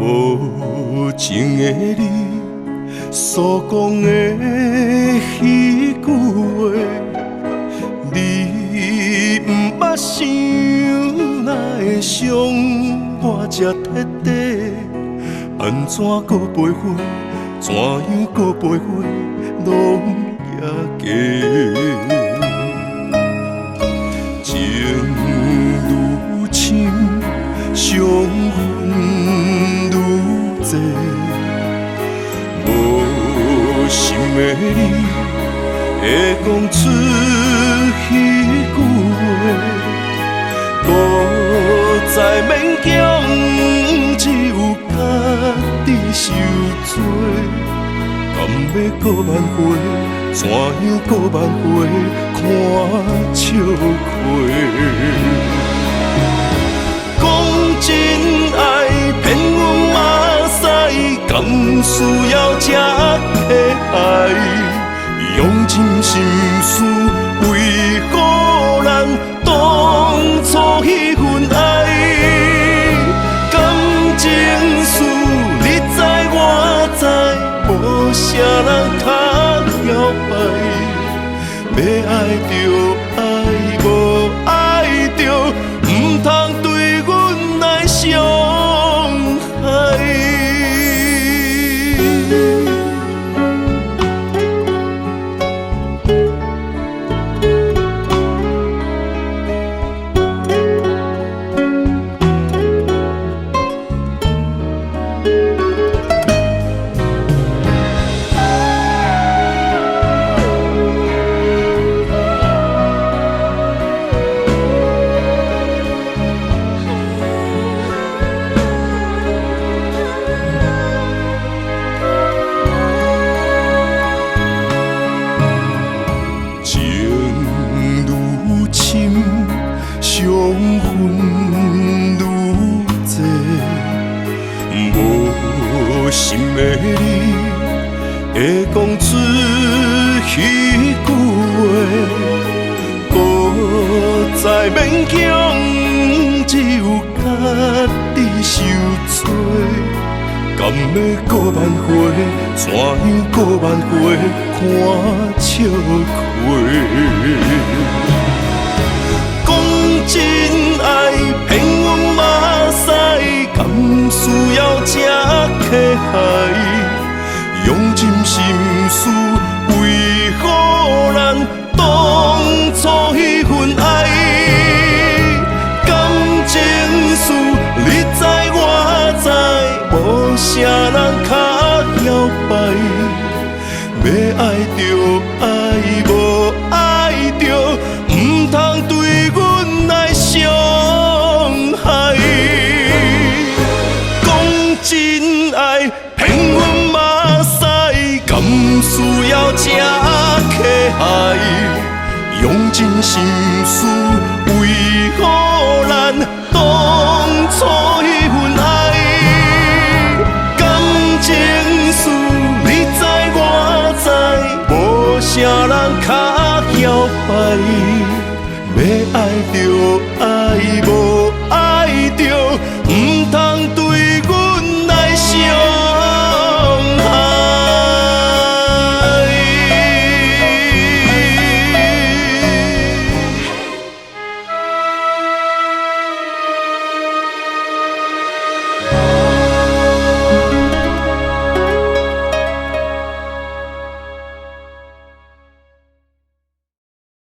無情的你所講的彼句話，你毋捌想，哪會傷我這徹底？按怎閣背負？怎樣閣背負？攏也假。情愈深，傷痕愈濟。無心的你，會講出彼句話，閣再勉強，只有家己受罪。敢欲閣挽回？怎樣閣挽回？看笑虧。講真愛，騙阮目屎，甘需要這刻愛？用盡心思，為何咱當初彼份愛？感情事，你知我知，無啥人較曉擺。欲愛就愛，無愛就毋通對阮來傷害。情愈深，傷痕愈濟。無心的你，會講出彼句話，閣再勉強，只有家己受罪。敢欲閣挽回？怎樣閣挽回？看笑虧。講真愛，騙阮目屎，甘需要這刻害？用盡心思，為何咱當初彼份愛？感情事，你知我知，無啥人較曉擺。欲愛就愛，無愛就毋通對阮來傷害。講真愛，騙阮目屎，甘需要這刻害？用盡心思，為何咱當初彼份愛？感情事，你知我知，無啥人較曉擺。欲愛就愛，無愛就毋通對